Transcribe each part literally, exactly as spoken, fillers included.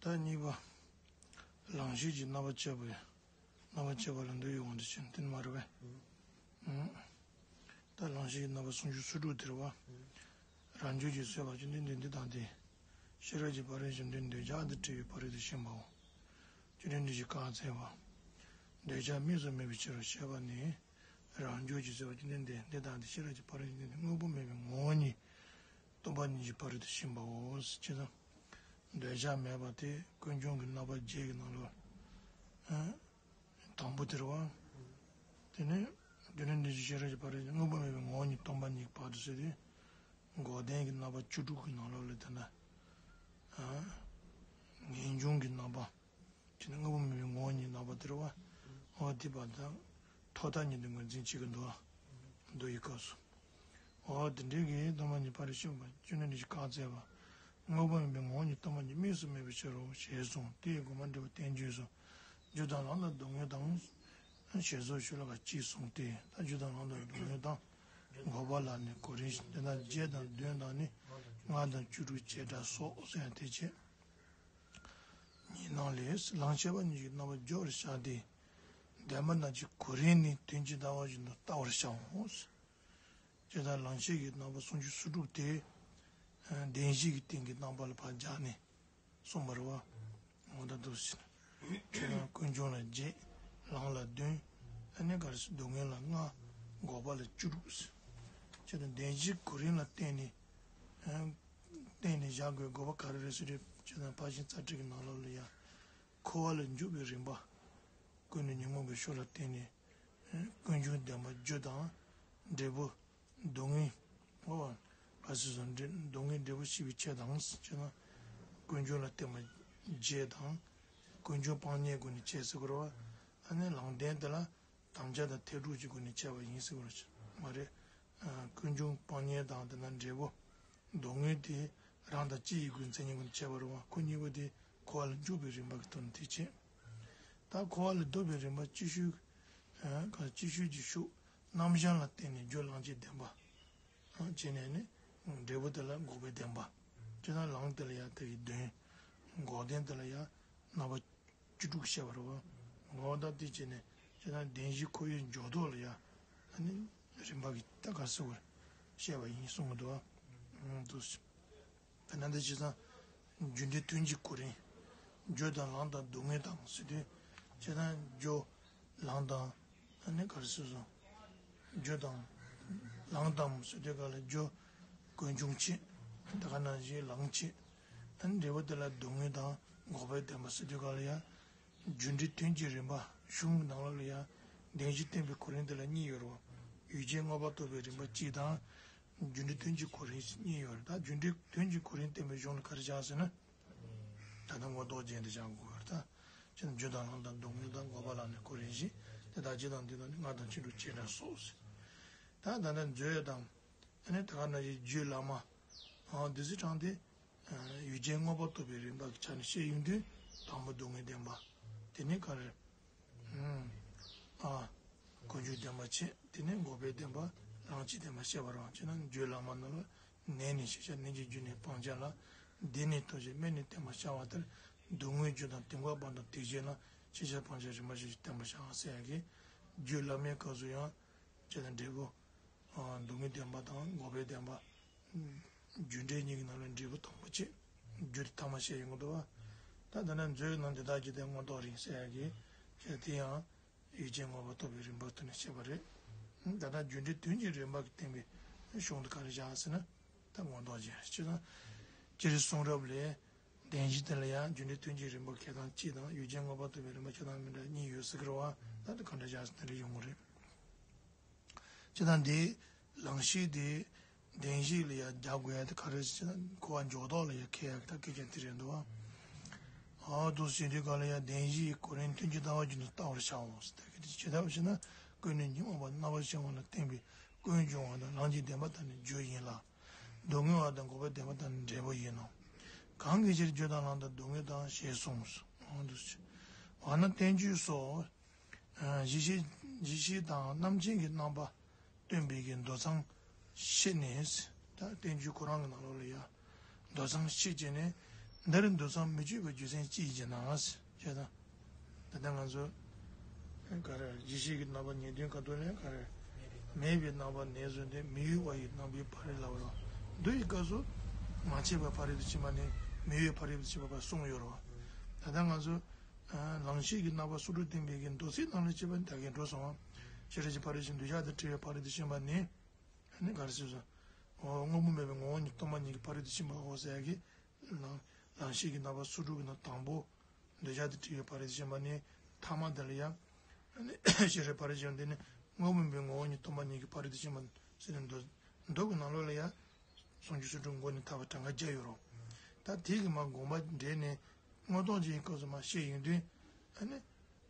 ད་གཉིས་པ། ལང་གཤེགས་ཀྱི་རྣམ་པ་བཅད་པ་ཡི། རྣམ་པ་བཅད་པ་ལ་འདོད་ཡོན་དབང་དུ་བྱས་ནས་དེ་ནི་མ་རེད་པས། ད་ལང་གཤེགས་ཀྱི་རྣམ་པ་སུམ་ཅུ་སོ་དྲུག་དེ་རེད་པ། རང་རྒྱུད་ཀྱིས་གསོས་པ་བཅུད་ལྡན་འདི་དང་དེ། ཤེས་རབ་ཀྱི་ཕ་རོལ་ཕྱིན་འདི་འདོད་ཆགས་དང་བྲལ་བའི་ཕ་རོལ་ཏུ་ཕྱིན་པའོ། བཅུད་ལྡན་འདི་ཞེས་བཀའ་སྩལ་པ། འདོད་ཆགས་དམིགས་སུ་མེད་པའི་ཕྱིར་རོ་ཞེས་པ་ནི། རང་རྒྱུད་ཀྱིས་གསོས་པ་བཅུད་ལྡན་འདི་འདི་དང་དེ་ཤེས་རབ་ཀྱི་ཕ་རོལ་ཕྱིན་འདི་དངོས་པོ་མེད་པའི་ངོ་བོ་ཉིད། སྟོང་པ་ཉིད་ཀྱི་ཕ་རོལ་ཏུ་ཕྱིན་པའོ། ཅེས་དང་། འདོད་ཆགས་མེད་པ་དེ་ཀུན་འབྱུང་གི་རྣམ་པ་བརྒྱད་ཀྱི་ནང་ལོགས། དང་པོ་དེ་རེད་པ། དེ་ནས་བཅུད་ལྡན་འདི་ཞེས་ཤེས་རབ་ཀྱི་ཕ་རོལ་ཕྱིན་དངོས་པོ་མེད་པའི་ངོ་བོ་ཉིད་སྟོང་པ་ཉིད་ཀྱི་བར་དུ་ཟེར་ཏེ། འགོག་བདེན་གྱི་རྣམ་པ་བཅུ་དྲུག་གི་ནང་ལོགས་ལ་དེ་ན། ངེས་འབྱུང་གི་རྣམ་པ། དེ་ནི་དངོས་པོ་མེད་པའི་ངོ་བོ་ཉིད་རྣམ་པ་དེ་རེད་པ། འོ་དེ་བར་དང་། ཐོག་མཐའ་གཉིས་དེ་ངོས་འཛིན་བྱེད་ཀྱི་འདུག་པ། མདོ་ཡི་སྐབས་སུ། འོ་དེ་འདྲའི་གི་སྟོང་པ་ཉིད་ཕ་རོལ་ཕྱིན་པ་བཅུད་ལྡན་འདི་ཞེས་བཀའ་སྩལ་པ། དངོས་པོ་མེད་པའི་ངོ་བོ་ཉིད་སྟོང་པ་ཉིད་དམིགས་སུ་མེད་པའི་ཕྱིར་རོ་ཞེས་གསུངས་ཏེ། དགོངས་པ་འགྲེལ་པ་བསྟན་བཅོས་སུ། རྒྱུ་དང་ལམ་དང་སྡུག་བསྔལ་དང་། ཞེས་སོགས་ཞུ་ལ་ག་ཅིག་གསུངས་ཏེ། ད་རྒྱུ་དང་ལམ་དང་སྡུག་བསྔལ་དང་། འགོག་པ་ལ་ནི་གོ་རིམ་བཞིན་དེ་ན་བརྒྱད་དང་བདུན་དང་ནི། ལྔ་དང་བཅུ་དྲུག་བྱེ་བྲག་སོགས་ཟེར་ཡང་དེ་བྱས། ཉིད་སྣང་ལས་ལང་གཤེགས་པ་ཉིད་ཀྱི་རྣམ་པར་སྦྱོར་བར་བྱ་སྟེ། བདེན་པ་རྣམས་ཀྱི་གོ་རིམ་ནི་དོན་ཇི་ལྟ་བ་བཞིན་དུ་བལྟ་བར་བྱའོ། ཇི་ལྟར་ལང་གཤེགས་ཀྱི་རྣམ་པ་སུམ་ཅུ་སོ་དྲུག་དེ། བདེན་བཞི་གི་སྟེང་གི་རྣམ་པ་ལ་ཕར་སྦྱར་ནས་གསུངས་པ་རེད་པ། འོ་ད་འདུག་ཟེར། ཁྱོད་རང་ཀུན་འབྱུང་ལ་བརྒྱད། ལམ་ལ་བདུན། ཨ་ནི་ག་རེ་ཟེར་སྡུག་བསྔལ་ལ་ལྔ། འགོག་པ་ལ་བཅུ་དྲུག་ཟེར། ཁྱོད་རང་བདེན་བཞིའི་གོ་རིམ་ལ་བརྟེན་ནས། བརྟེན་ནས་བཞག་དགོས་དགོས་པ་ག་རེ་རེད་ཟེར་དུས། ཁྱོད་རང་ཕར་ཕྱིན་རྩ་ཁྲིད་ཀྱི་ནང་ལོགས་ལ་ཡང་། འཁོར་བ་ལ་འཇུག་པའི་རིམ་པ། ཀུན་ནས་ཉོན་མོངས་པའི་ཕྱོགས་ལ་བརྟེན་ནས། ཀུན་འབྱུང་བདེན་པ་རྒྱུ་དང་། འབྲས་བུ། སྡུག་བསྔལ། འོ། ག་རེ་ཟེར་སྡུག་བསྔལ་འབྲས་བུ་ཤེས་པའི་ཆེད་དང་ཟེར་ན། ཀུན་འབྱུང་ལ་བརྟེན་པ་བརྒྱད་དང་། ཀུན་འབྱུང་སྤང་གཉེན་སྒོ་ནས་བྱས་ཟེར་དགོས་རེད་པ། ཨ་ནི་ལམ་བདེན་དེ་ལ་དམ་བཅའ་དང་ཐེག་དྲུག་གི་སྒོ་ནས་བྱས་པ་ཡིན་ཟེར་དགོས་རེད་མ་རེད། ཀུན་འབྱུང་སྤང་གཉེན་དང་དེ་ན་འབྲས་བུ། སྡུག་བསྔལ་དེ་རང་དང་སྤྱི་ཡི་སྒོ་ནས་མཚན་ཉིད་སྒོ་ནས་བྱས་པ་རེད་པ། ཁོ་གཉིས་པོ་དེ་འཁོར་བ་ལ་འཇུག་པའི་རིམ་པ་གི་དོན་དེ་བྱེད། ད་འཁོར་བ་ལས་ལྡོག་པའི་རིམ་པ་སྤྱི་ཤུལ། ཨ། ག་སྤྱི་ཤུལ་གྱི་ཤུགས་རྣམ་གཞག་ལ་བརྟེན་ནས་རྒྱུ་ལམ་གྱི་བདེན་པ། ཨ། བྱས་ནས་ནི། འབྲས་བུ་དེ་ལ་འགོག་པའི་བདེན་པ། བྱས་ན་ལམ་དེ་ལ་ཡང་དེ་ཡི་དོན། འགོག་བདེན་དེ་ལ་ཡང་རྣམ་པ་བཅུ་དྲུག་བཤད་པ་རེད་པ། འོ་ད་དེ་བྱས་ནས་བྱས་ན་བདེན་བཞིའི་ཁོར་ཡུག་འཇོག་ཐོག་ལ་ཡང་ཨ་ནི་རིམ་པ་གི་ད་ག་རེ་ཟེར་དགོས་རེད། བཤད་པ་ཡིན་གསུང་གི་འདུག་པ། འདུག་སེ། དཔེར་ན་འདི་བྱས་ཙང་། རྒྱུ་འབྲས་དོན་གྱི་གོ་རིམ། རྒྱུ་དང་ལམ་དང་སྡུག་བསྔལ་དང་ཟེར་དུས། བྱས་ཙང་རྒྱུ། ལམ་དང་། ཨ་ནི་ག་རེ་ཟེར་སོང་། རྒྱུ་དང་། ལམ་དང་ཟེར་དུས་ག་ལ་རྒྱུ། ཀུན་འབྱུང་བྱེད། ད་ག་ནང་བཞིན་ལམ་བྱེད། ཨ་ནི་འབྲས་བུ་དེ་ལ་སྡུག་བསྔལ་དང་འགོག་པའི་བདེན་པ་ཟེར་དུས་ག་ལ་ཡང་། རྒྱུ་འབྲས་དོན་གྱི་རིམ་པ་གཞུང་གི་ནང་ལོགས་ལ་ཡང་བདེན་བཞི་བསྟན་པའི་གོ་རིམ་དེ་ལ་གཉིས་ཡོད་རེད་པ། ཡུལ་ཅན་མངོན་པར་རྟོགས་པའི་རིམ་པ་གཅིག་དང་། རྒྱུ་འབྲས་དོན་གྱི་གོ་རིམ་གཉིས་ཡོད་རེད། ད་རྒྱུ་འབྲས་དོན་གྱི་གོ་རིམ་བསྟན་པའི་གཞུང་ལ་ག་རེ་བཞག་ཟེར་ན། ད་ལྟ་མངོན་རྟོགས་རྒྱན་དེ་བཞག་དགོས་པ་རེད་ད། ཅི་ན་རྒྱུ་དང་ལམ་དང་སྡུག་བསྔལ་དང་འགོག་པ་ལ་ནི་གོ་རིམ་བཞི། དེ་དག་སྤྱི་དང་འདི་དང་ནི་ལྔ་དང་བཅུ་དྲུག་བྱེ་བྲག་སོགས་ཟེར། ད་ད་ལྟ་མཛོད་དང་། ཨ་ནི་ད་ག་ནང་བཞིན་རྒྱུད་བླ་མ། འོ་འདི་ཚོའི་གྲངས་དེ། ཡུལ་ཅན་མངོན་པར་རྟོགས་པའི་རིམ་པ་གི་ཆ་ནས་བཤད་ཡོང་དུས། དང་པོ་སྡུག་བསྔལ་བདེན་པ། དེ་ནས་ག་རེ། ཨ། ཀུན་འབྱུང་བདེན་པ་བྱས། དེ་ནས་འགོག་པའི་བདེན་པ། ལམ་གྱི་བདེན་པ་བཤད་པ་རེད་པ། བྱས་ན་རྒྱུད་བླ་མ་རྣམས་ལ། ནད་ནི་ཤེས་བྱ། ནད་ཀྱི་རྒྱུ་ནི་སྤང་བྱ་ལ། བདེ་ནི་ཐོབ་བྱེད། སྨན་ནི་བསྟེན་པར་བྱ་བ་ལྟར། སྡུག་བསྔལ་རྒྱུ་དང་དེ་འགོག་པ་དང་དེ་བྱེད་ལ། ཤེས་བྱ་སྤང་བྱ་རིམ་པ་བཞིན་བསྟེན་པར་བྱ་ཟེར་ཡག་གི། རྒྱུད་བླ་མའི་སྐབས་སུ་ཡང་། བྱས་ན་འབྲས་བུ། སྡུག་བསྔལ་བདེན་པ་དང་འགོག་པའི་བདེན་པ། རྒྱུ་འབྲས་གཉིས་ཀྱི་ནང་ལ་འབྲས་བུ་དང་པོ་བྱེད། རྒྱུ་དེ་ཐ་མ་བཤད་ཡོང་གི་འདུག་པ། ད་ད་ནི་མཛོད་ནང་འདི་དག་གི་དེ་མངོན་རྟོགས་རིམ་ཟེར་ཡག་གི། ཁྱེད་དེ་ཡང་ཡུལ་ཅན་མངོན་པར་རྟོགས་པའི་རིམ་པ་ཐོག་ནས་བཤད་པ་རེད། ད་ལྟ་རྒྱུ་འབྲས་དོན་གྱི་རིམ་པ་གི་བསྟན་པའི་གཞུང་དུ་ག་རེ་བཞག་ཟེར་ན། ད་མངོན་རྟོགས་རྒྱན་ཅེས་དང་། སྤྱིར་གསུང་རབ་ལས། བདེན་བཞི་དེ་ལ་ཡང་རྒྱུ་འབྲས་དོན་གྱི་རིམ་པ་ཁེ་དང་གཅིག་དང་། ཡུལ་ཅན་མངོན་པར་རྟོགས་པའི་རིམ་པ་ཁེ་དང་མི་འདྲ་གཉིས་ཡོད་ཟེར་གི་རེད་པ། ད་དེ་ག་འདྲ་བཞག་ཟེར་ན་རེ་ཡོང་གི་རེད། ཅེས་དང་། འདི་ལང་གཤེགས་དེ་བདེན་བཞི་ལ་ཡང་རྒྱག་དགོས་ཡ་དེ་ག་རེ་ཟེར་ན། འཁོར་བ་འཇོག་ཐོག་ལ་ཡང་ཁེལ་ཡ་གི་ད་སྐད་ཆ་དེ་རེད་འདུག་པ། འོ་འདུག་ཟེར་དུས་ག་ལ་ཡང་བདེན་བཞིའི་གོ་རིམ་དོན་གྱི་ལྟ་བ་བཞིན་དུ་བལྟ་བར་བྱའོ་ཟེར། ད་གི་དེ་ཇི་ལྟར་ཞེ་ན། ཀུན་ནས་ཉོན་མོངས་པ་རྣམ་པར་ཤེས་པ་ལ་བརྟེན་པའི་ཀུན་འབྱུང་བ་དང་ལམ་གྱི་བདེན་པ་དག་ནི་རྒྱུ་ཡིན་ལ། སྡུག་བསྔལ་བ་དང་འགོག་པའི་བདེན་པ་དག་ནི་འབྲས་བུ་ཡིན་ནོ། གང་གི་ཕྱིར་རྒྱུ་དང་ལམ་དང་སྡུག་བསྔལ་དང་ཞེས་གསུངས་སོ། འོ་འདུག་ཟེར། འོ་ན་བསྟན་བཅོས་སོ། གཞི་ཤེས། གཞི་ཤེས་དང་རྣམ་མཁྱེན་གྱི་རྣམ་པ་སྟོན་པའི་གི་མདོ་མཚམས་བཤད་ནས། ད་བསྟན་བཅོས་ཁོ་རང་གི་ནང་ལོགས་ལ་ཡང་མདོ་མཚམས་བཤད་བྱས་ནས། འདིར་འདོད་ཆགས་མི་སྐྱེ་བའི་རྒྱུ་མཚན་ཅི་ཡིན་ཞེ་ན། ཞེས་དང་། ད་ལྟ་ང་ཚོ་ག་རེ་ཡེ་ཤེས་ཀྱི་རྣམ་པ་ཉིད་དོན་ཁ་ཐུག་ལ་ག་རེ་མེད་པའི་རྣམ་པ་ནས་བཟུང་སྟེ་མི་གཡོ་བ་ཡི་རྣམ་པའི་ཕ་རོལ་ལ་བ་རོ། མདོ་ཡི་སྐབས་སུ་མ་སྐྱེས་པ་ཕ་རོལ་ཏུ་ཕྱིན་པ་ནས་མི་གཡོ་བ་ཕ་རོལ་ཏུ་ཕྱིན་པ་བར་གསུངས་ཡོད་རོ། ད་ལྟ་ང་ཚོ་ལང་གཤེགས་ཀྱི་རྣམ་པ་སོ་དྲུག་བསྟན་པའི་གི་མདོ་ཚིག་ནང་ལ་སྐྱེས་པ་ནི་ད་གིན་འགྲོ་སོང་བ། ཤེས་རབ་ཀྱི་ཕ་རོལ་ཕྱིན། འདོད་ཆགས་དང་བྲལ་བའི་ཕ་རོལ་ཏུ་ཕྱིན་པ་ནི། ཨ་ནི་ག་རེ་ཟེར་སོང་། འོ་དངོས་པོ་མེད་པའི་ངོ་བོ་ཉིད་སྟོང་པ་ཉིད་ཀྱི་ཕ་རོལ་ཏུ་ཕྱིན་པའོ་ཟེར་ཡ་གི། ལང་ལང་གཤེགས་ཀྱི་རྣམ་པ་སོ་དྲུག་གི་ནང་དང་པོ། འདོད་ཆགས་དང་བྲལ་བའི་ཕ་རོལ་ཏུ་ཕྱིན་པ་ནི། ཐ་མ་དེ་ལ་ཡང་། ཨ་ནི་ཤེས་རབ་ཕ་རོལ་ཕྱིན་པ་འདི་ནི་དངོས་པོ་མེད་པའི་ངོ་བོ་ཉིད་སྟོང་པ་ཉིད་ཀྱི་ཕ་རོལ་ཏུ་ཕྱིན་པ་ཟེར་ནས་མདོ་མདོ་གི་ནང་ལོགས་ལ་ཡང་། སུམ་ཅུ་སོ་དྲུག་མགོ་ནས་ཐ་བ་གྲངས་ཀ་བརྒྱ་ཡོད་རོ། ད་དེ་གི་མ་དགོངས་པ་འགྲེལ་ནས་མངོན་རྟོགས་ཀྱི་སྐབས་སུ་མ་བཤད་ཡོང་དུས། ཨ་ནི།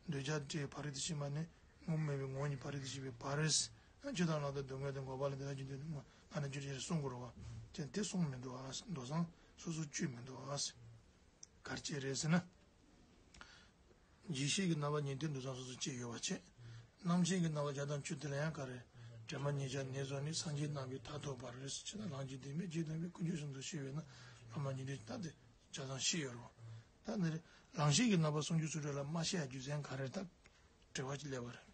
འདོད་ཆགས་དང་བྲལ་བའི་ཕ་རོལ་ཏུ་ཕྱིན་པ་ནི་དངོས་པོ་མེད་པའི་ངོ་བོ་ཉིད་ཕ་རོལ་ཏུ་ཕྱིན་པའི་བར་རེད། ཇི་ལྟར་བླངས་དང་སྡུག་བསྔལ་དང་འགོག་པ་ལ་འདི་ལྟར་རྒྱུ་འདོད་ནི་སྔ་ན་རྒྱུ་ཅེས་གསུང་དགོས་རེད་བ། ཅེས་དེ་གསུངས་མི་འདུག་ཨ། མདོ་ཚང་སོ་སོ་བཅོས་མི་འདུག་ཨ། ག་རེ་བྱས་རེད་ཟེར་ན། ཡེ་ཤེས་ཀྱི་རྣམ་པ་ཉིད་དོན་མདོ་ཚང་སོ་སོ་བཅོས་ཡོད་པ་བྱས། རྣམ་མཁྱེན་གྱི་རྣམ་པ་བརྒྱ་དང་བཅུ་དེ་ལ་ཡང་ག་རེ། དྲི་མ་ཉེར་བཞག་ནས་བཟུང་ནས་སངས་རྒྱས་རྣམ་པའི་མཐར་ཐུག་པ་རེད། ཅེ་ན་ལམ་གྱི་བདེན་མེད་རྗེས་ཟློས་པའི་ཀུན་འབྱུང་གསུམ་དུ་ཤེས་པས་ན་བླ་མ་ཉིད་དོན་ད་དེ། ཆ་ཚང་ཤེས་ཡོད་རེད། ད་འདིར་ལང་གཤེགས་ཀྱི་རྣམ་པ་སུམ་ཅུ་སོ་དྲུག་ལ་མ་བཤད་རྒྱུ་མཚན་ག་རེ་ད། དྲི་བ་ཅིག་སླེབས་པ་རེད།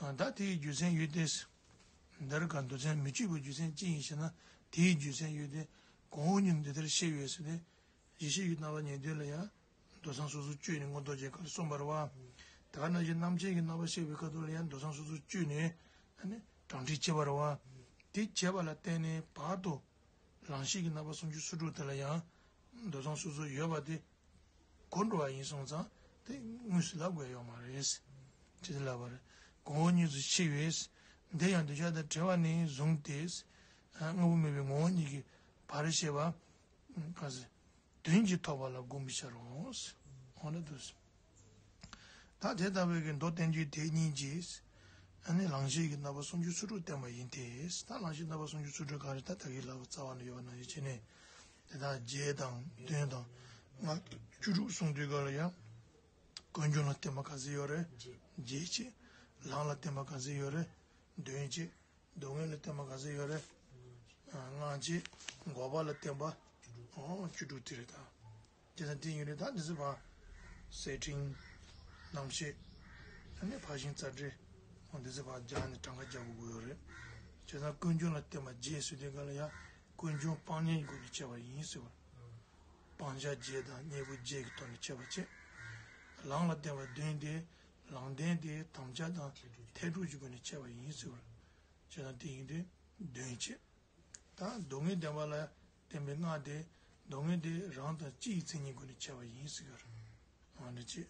ཨ་ད་དེའི་རྒྱུ་མཚན་ཡོད་དེ། འདིར་ག་འདོད་ཆགས་མི་སྐྱེ་བའི་རྒྱུ་མཚན་ཅི་ཡིན་ཞེ་ན། དེའི་རྒྱུ་མཚན་ཡོད་དེ། གོང་འོག་གཉིས་འདི་ལྟར་བཤད་ཡོད་ཟེར་ཏེ། ཡེ་ཤེས་ཀྱི་རྣམ་པ་ཉིད་དོན་ལ་ཡང་། མདོ་ཚང་སོ་སོ་བཅོས་ནས་མངོན་རྟོགས་རྒྱན་ག་རེ་གསུངས་པ་རེད་བ། དེ་ག་ནང་བཞིན་རྣམ་མཁྱེན་གྱི་རྣམ་པ་བཤད་པའི་སྐབས་དུ་ལ་ཡང་མདོ་ཚང་སོ་སོ་བཅོས་ནས། ཨ་ནི་དྲངས་ཁྲིད་བྱས་པ་རེད་བ། དེ་བྱས་པ་ལ་བརྟེན་ནས་བར་དུ། ལང་གཤེགས་ཀྱི་རྣམ་པ་སུམ་ཅུ་སོ་དྲུག་དེ་ལ་ཡང་། མདོ་ཚང་སོ་སོ་ཡོད་པ་དེ། གོ་འགྲོ་བ་ཡིན་སོང་ཙང་དེ་དངོས་སུ་ལབ་དགོས་ཡོད་མ་རེད། ཅེས་ལབ་པ་རེད། གོང་འོག་གཉིས་སུ་ཕྱེ་བས། འདི་ཡང་འདོད་ཆགས་དང་བྲལ་བ་ནས་བཟུང་སྟེ། དངོས་པོ་མེད་པའི་ངོ་བོ་ཉིད་ཀྱི་བར་བཤད་པ། ག་ཟེ། དོན་གྱིས་ཐོབ་པ་ལ་དགོངས་པའི་ཕྱིར་རོ། འོ་ན་དུ། ད་དེ་ལྟ་བུའི་གི་མདོ་བསྟན་བཅོས་དེ་གཉིས་ཀྱིས། ཨ་ནི་ལང་གཤེགས་ཀྱི་རྣམ་པ་སུམ་ཅུ་སོ་དྲུག་བསྟན་པ་ཡིན་ཏེ། ད་ལང་གཤེགས་རྣམ་པ་སུམ་ཅུ་སོ་དྲུག་ག་རེ་ད་ད་གི་ལབ་རྩ་བ་ནས་ཡོད་པ་ནང་བཞིན་བྱས་ནས། དེ་དག་རྒྱས་དང་དོན་དང་། སྔགས་བཅུ་དྲུག་གསུངས་དུས་སྐབས་ལ་ཡང་། ཀུན་འབྱུང་ལ་བརྟེན་པ་ག་ཚོད་ཡོད་རེད། རྒྱས་བྱས། ལམ་ལ་བརྟེན་པ་ག་ཚོད་ཡོད་རེད། དོན་བྱས། སྡུག་བསྔལ་ལ་བརྟེན་པ་ག་ཚོད་ཡོད་རེད། སྔགས་བྱས། འགོག་པ་ལ་བརྟེན་པ། ཨོ་བཅུ་དྲུག་དེ་རེད་ད། དེ་ཙམ་དེ་ཡིན་རེད་ད་འདི་ཚོ་བ། གསེར་ཕྲེང་། རྣམ་བཤད། ཨ་ནི་ཕར་ཕྱིན་རྩ་འགྲེལ། འོ་འདི་ཚོ་བ་སྦྱར་ནས་གྲངས་ཀ་རྒྱག་དགོས་ཀྱི་ཡོད་རེད། བྱས་ཙང་ཀུན་འབྱུང་ལ་བརྟེན་པ་རྒྱས་ཟེར་དུས་སྐབས་ལ་ཡང་ཀུན་འབྱུང་སྤང་གཉེན་གྱི་སྒོ་ནས་བྱས་པ་ཡིན་ཟེར་བ། སྤང་བྱ་བརྒྱད་དང་གཉེན་པོ་བརྒྱད་ཀྱི་ཐོག་ནས་བྱས་པ་བྱས། ལམ་ལ་བརྟེན་པ་བདུན་ཏེ། ལམ་བདུན་ཏེ་དམ་བཅའ་དང་ཐེག་གྲུབ་ཀྱི་སྒོ་ནས་བྱས་པ་ཡིན་ཟེར་བ། བྱས་ཙང་དེ་ཡིན་དུས་བདུན་བྱས། ད་སྡུག་བསྔལ་བདེན་པ་ལ་བརྟེན་པའི་སྔགས་དེ། སྡུག་བསྔལ་དེ་རང་དང་སྤྱི་ཡི་མཚན་ཉིད་སྒོ་ནས་བྱས་པ་ཡིན་ཟེར་གི་རེད། འོ་འདི་བྱས།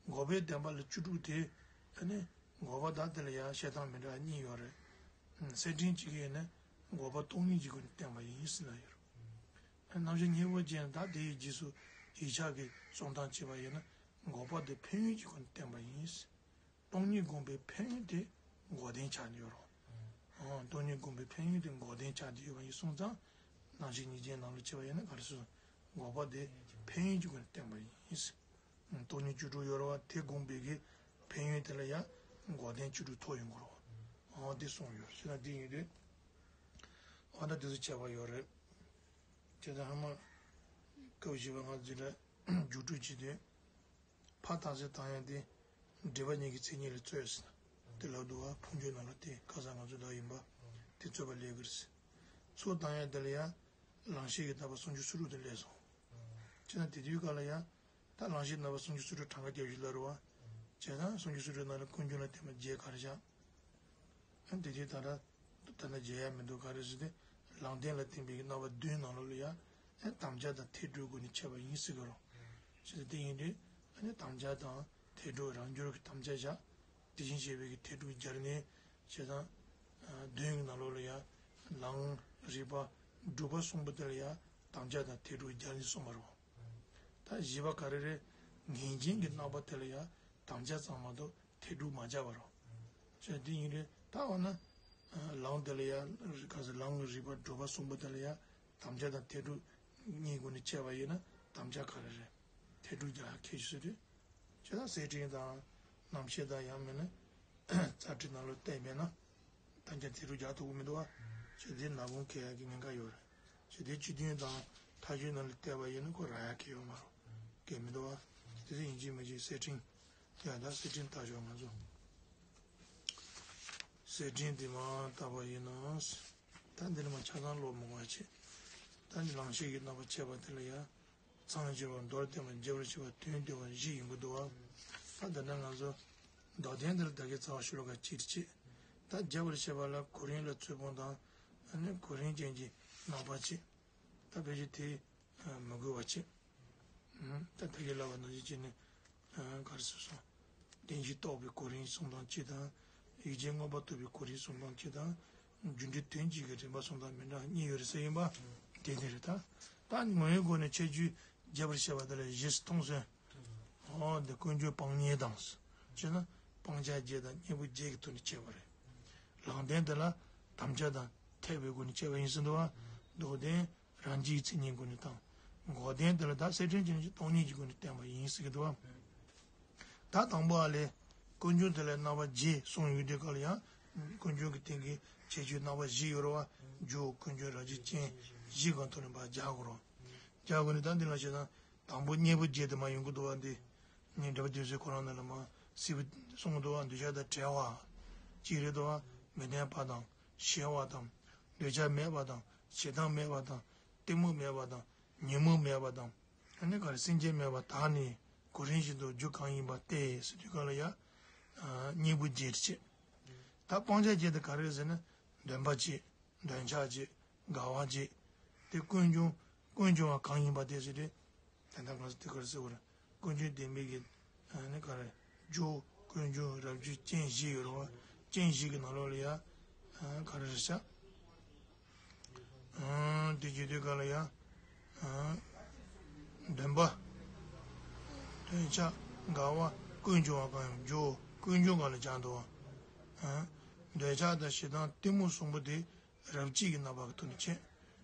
འགོག་པའི་བདེན་པ་ལ་བཅུ་དྲུག་དེ། ཨ་ནི། འགོག་པ་དག་དེ་ལ་ཡང་བཤད་སྟངས་མི་འདྲ་བ་གཉིས་ཡོད་རེད། གསེར་ཕྲེང་གཅིག་ཡིན་ན། འགོག་པ་སྟོང་ཉིད་ཀྱི་སྒོ་ནས་བསྟན་པ་ཡིན་ཟེར་ལ་ཡོད་རེད། རྣམ་བཤད་སྙིང་པོ་ཅན་དག་དེའི་རྗེས་སུ་ཡིག་ཆ་གི་གསུང་སྟངས་བྱས་པ་ཡིན་ན། འགོག་པ་དེ་ཕན་ཡོན་གྱི་སྒོ་ནས་བསྟན་པ་ཡིན། སྟོང་ཉིད་སྒོམ་པའི་ཕན་ཡོན་དེ་འགོག་བདེན་ཆགས་ནས་ཡོད་རེད། ཨང་། སྟོང་ཉིད་སྒོམ་པའི་ཕན་ཡོན་དེ་འགོག་བདེན་ཆགས་ནས་ཡོད་པ་ཡིན་སོང་ཙང་། རྣམ་བཤད་སྙིང་པོ་ཅན་ནང་ལ་བྱས་པ་ཡིན་ན་ག་རེ་ཟེར། འགོག་པ་དེ་ཕན་ཡོན་གྱི་སྒོ་ནས་བསྟན་པ་ཡིན། སྟོང་ཉིད་བཅུ་དྲུག་ཡོད་རེད་བ། དེ་སྒོམ་པའི་གི་ཕན་ཡོན་དེ་ལ་ཡང་འགོག་བདེན་བཅུ་དྲུག་ཐོབ་ཡོང་གི་རེད་བ། ཨང་། དེ་གསུངས་ཡོད་ཟེར་ན་དེ་ཡིན་དུས། འོ་ན་དེ་ཚོ་བྱས་པ་ཡོད་རེད། དེ་ལྟར་ཧ་མ། སྐབས་བཞི་པ་ང་ཚོ་འདི་འདྲ་རྒྱུགས་སྤྲོད་བྱེད་དུས། ཕར་བཏང་ཚེ་བཏང་ཡག་དེ། འགྲེལ་པ་གཉིས་ཀྱི་མཚན་ཉིད་ལ་རྩོད་ཟེར་ན། དེ་ལབ་འདུག་བ། ཕུང་ཁྱོད་ནང་ལ་དེ་ཁ་སང་ང་ཚོ་ལབ་ཡིན་པ། དེ་རྩོད་པ་ལས་ཀྱི་རེད། ཚུར་བཏང་ཡག་དེ་ལ་ཡང་། ལང་གཤེགས་ཀྱི་རྣམ་པ་སུམ་ཅུ་སོ་དྲུག་དེ་སླེབས་སོང་། བྱས་ན་དེ་དུས་སྐབས་ལ་ཡང་། ད་ལང་གཤེགས་རྣམ་པ་སུམ་ཅུ་སོ་དྲུག་གྲངས་ཀ་རྒྱབ་ཞིག་ལ་རུ་བ། བྱས་ཙང་སུམ་ཅུ་སོ་དྲུག་ནང་ལ་ཀུན་འབྱུང་ལ་བརྟེན་པ་བརྒྱད་ག་རེ་བཞག་ཨ་དེ་དུས་ད་ལྟ་ད་ལྟ་མཇལ་ཡ་མི་འདུག་ག་རེ་ཟེར་ཏེ། ལམ་བདེན་ལ་བརྟེན་པའི་རྣམ་པ་བདུན་ནང་ལོགས་ལ་ཡང་ཨ་དམ་བཅའ་དང་ཐེག་གྲུབ་སྒོ་ནས་འཆད་པ་ཡིན་ཟེར་གི་རོ། ཞེས་དེ་ཡིན་དུས་ཨ་ནི་དམ་བཅའ་དང་ཐེག་གྲུབ་རང་འགྱུར་གྱི་དམ་བཅའ་བཞག་དེ་བཞིན་གཤེགས་པའི་གི་ཐེག་གྲུབ་སྦྱར་ནས་བྱས་ཙང་། བདུན་གྱི་ནང་ལོགས་ལ་ཡང་ལམ་རིགས་པ་སྒྲུབ་པ་གསུམ་པོ་དེ་ལ་ཡང་དམ་བཅའ་དང་ཐེག་གྲུབ་སྦྱར་ནས་གསུངས་པ་རོ། ད་བཞི་པ་ག་རེ་རེད། ངེས་འབྱིན་གྱི་རྣམ་པ་དེ་ལ་ཡང་དམ་བཅའ་ཙམ་མ་གཏོགས་ཐེག་གྲུབ་མ་སྦྱར་བ་རོ། ཅེས་འདི་ཡིན་རེད། ད་འོ་ན། ལམ་དེ་ལ་ཡང་ག་ཚོད་ལམ་གྱི་རིགས་པ་སྒྲུབ་པ་གསུམ་པོ་དེ་ལ་ཡང་དམ་བཅའ་དང་ཐེག་གྲུབ་གཉིས་སྒོ་ནས་འཆད་པ་ཡིན་ན་དམ་བཅའ་ག་རེ་རེད། ཐེག་གྲུབ་རྒྱག་ཁྱད་ཆོས་རེད། ཅེས་ད་གསེར་ཕྲེང་དང་། རྣམ་བཤད་དང་ཡང་མིན་ན། རྩ་ཁྲིད་ནང་ལ་བལྟས་མེད་ན། དམ་བཅའ་ཐེག་གྲུབ་རྒྱག་ཐུབ་ཀྱི་མི་འདུག་བ། ཅེས་འདི་ནག་ཁུང་འཁེལ་ཡག་གི་ཉེན་ཁ་ཡོད་རེད། ཅེས་འདི་སྤྱི་དོན་དང་ མཐའ་དཔྱོད་ནང་ལ་བལྟས་པ་ཡིན་ན་ཁོ་རག་ཡ་གི་ཡོད་མ་རེད། གལ་མི་འདུག་བ། དེ་ཚོ་ཡིན་གཅིག་མིན་གཅིག་གསེར་ཕྲེང་། ཡ་ད་གསེར་ཕྲེང་ལྟ་ཞོག་ང་ཚོ། གསེར་ཕྲེང་འདི་མ་བལྟས་པ་ཡིན་ན། ད་འདི་ལ་མ་ཆ་ཚང་ཀློག་མི་དགོས་པ་བྱེད། ད་འདི་ལང་གཤེགས་ཀྱི་རྣམ་པར་ཕྱེ་བ་དེ་ལ་ཡ། མཚམས་སྦྱར་བ། མདོར་བསྟན་པ། རྒྱས་པར་བཤད་པ། དོན་བསྡུ་བ་བཞི་ཡོང་གི་འདུག་བ། ད་ད་ནང་ང་ཚོ་མདོར་བསྟན་འདི་ལ་ད་གའི་རྩ་བ་ཤོ་ལོ་ཀ་གཅིག་རེ་བྱེད། ད་རྒྱས་པར་བཤད་པ་ལ་གོ་རིམ་ལ་ཚུར་སྤོང་དང་། ཨ་ནི་གོ་རིམ་ཅན་གྱི་རྣམ་པ་བྱེད། ད་ཕལ་ཆེར་དེ་མི་དགོས་པ་བྱེད། ད་ད་གའི་ལབ་པ་ནང་བཞིན་བྱས་ནས་ག་རེ་ཟེར་སོང་། བདེན་བཞི་རྟོགས་པའི་གོ་རིམ་གསུམ་དང་གཅིག་དང་། ཡིད་ཀྱི་མངོན་པ་རྟོགས་པའི་གོ་རིམ་གསུམ་དང་གཅིག་དང་། རྒྱུ་འབྲས་དོན་གཅིག་གི་རིམ་པ་གསུམ་དང་མི་འདྲ་གཉིས་ཡོད་རེད་ཟེར་ཡིན་པ། དེ་འདི་རེད་ད། ད་ངོ་བོའི་སྒོ་ནས་ཁྱད་ཆོས་རྒྱས་པར་བཤད་པ་དེ་ལ་བཞི་སུ་མཐོང་ཟེར། ཨོ་འདི་ཀུན་འབྱུང་སྤང་གཉེན་དང་། ཅེ་ན། སྤང་བྱ་བརྒྱད་དང་གཉེན་པོ་བརྒྱད་ཀྱི་ཐོག་ནས་ཕྱེ་བ་རེད། ལེགས་ལྡན་དེ་ལ་དམ་བཅའ་དང་འཐད་པའི་སྒོ་ནས་ཕྱེ་བ་ཡིན་ཟེར་འདུག་བ། མདོར་བསྟན་རང་རྒྱུད་མཚན་ཉིད་སྒོ་ནས་དང་། འགོག་བདེན་དེ་ལ་ད་གསེར་ཕྲེང་ཅན་གྱི་སྟོང་ཉིད་ཀྱི་སྒོ་ནས་བསྟན་པ་ཡིན་ཟེར་གྱི་འདུག་བ། ད་དང་པོ་ཨ་ལས། ཀུན་འབྱུང་དེ་ལ་རྣམ་པ་བརྒྱད་གསུངས་ཡོད་དུས་སྐབས་ལ་ཡང་། ཀུན་འབྱུང་གི་སྟེང་གི་ཁྱད་ཆོས་རྣམ་པ་བཞི་ཡོད་རེད་བ། རྒྱུ་ཀུན་འབྱུང་རབ་བྱེད་རྐྱེན་བཞི་གང་ཐོག་ནས་ཕར་སྦྱར་དགོས་རེད། སྦྱར་དགོས་ནས་ད་འདི་ལ་བྱས་ན། དང་པོ་གཉེན་པོ་བརྒྱད་དེ་མ་ཡོང་གི་འདུག་བ་འདི། ནི་འགྲེལ་པ་དེ་ཚོའི་ཁོ་རང་ནང་ལ་མ་སྲིད་པ་གསུངས་འདུག་བ། འདོད་ཆགས་དང་བྲལ་བ། གཅིག་རེད་འདུག་བ། མི་གནས་པ་དང་ཞི་བ་དང་། འདོད་ཆགས་མེད་པ་དང་ཞེ་སྡང་མེད་པ་དང་གཏི་མུག་མེད་པ་དང་ཉོན་མོངས་མེད་པ་དང་། ཨ་ནི་ག་རེ་སེམས་ཅན་མེད་པ་དག་ནི་གོ་རིམ་བཞིན་དུ་རྒྱུ་གང་ཡིན་པ་སྟེ་ཟེར་དུས་སྐབས་ལ་ཡ། གཉེན་པོ་བརྒྱད་དེ་བྱེད། ད་སྤང་བྱ་བརྒྱད་དེ་ག་རེ་རེད་ཟེར་ན། འདོད་པ་བྱེད། འདོད་ཆགས་བྱེད། དགའ་བ་བྱེད། དེ་ཀུན་འབྱུང་། ཀུན་འབྱུང་བ་གང་ཡིན་པ་དེ་ཟེར་ཏེ། དེ་འདྲ་གང་ཟེར་དེ་ག་རེ་ཟེར་བ་རེད། ཀུན་འབྱུང་ལྡན་པའི་གི། ཨ་ནི་ག་རེ། རྒྱུ་ཀུན་འབྱུང་རབ་བྱེད་རྐྱེན་བཞི་ཡོད་རེད་བ། རྐྱེན་བཞི་གི་ནང་ལོགས་ལ་ཡ། ཨ་ག་རེ་རེད་ཤག་ཨ་དེ་བྱེད་དུས་ག་ལ་ཡ། ཨ་འདོད་པ། འདོད་ཆགས། དགའ་བ། ཀུན་འབྱུང་བ་གང་ཡིན། རྒྱུ་ཀུན་འབྱུང་གང་ལ་སྦྱར་འདུག་བ། ཨ་འདོད་ཆགས་དང་ཞེ་སྡང་གཏི་མུག་གསུམ་པོ་དེ། རབ་བྱེད་ཀྱི་རྣམ་པ་གི་ཐོག་ནས་བྱེད།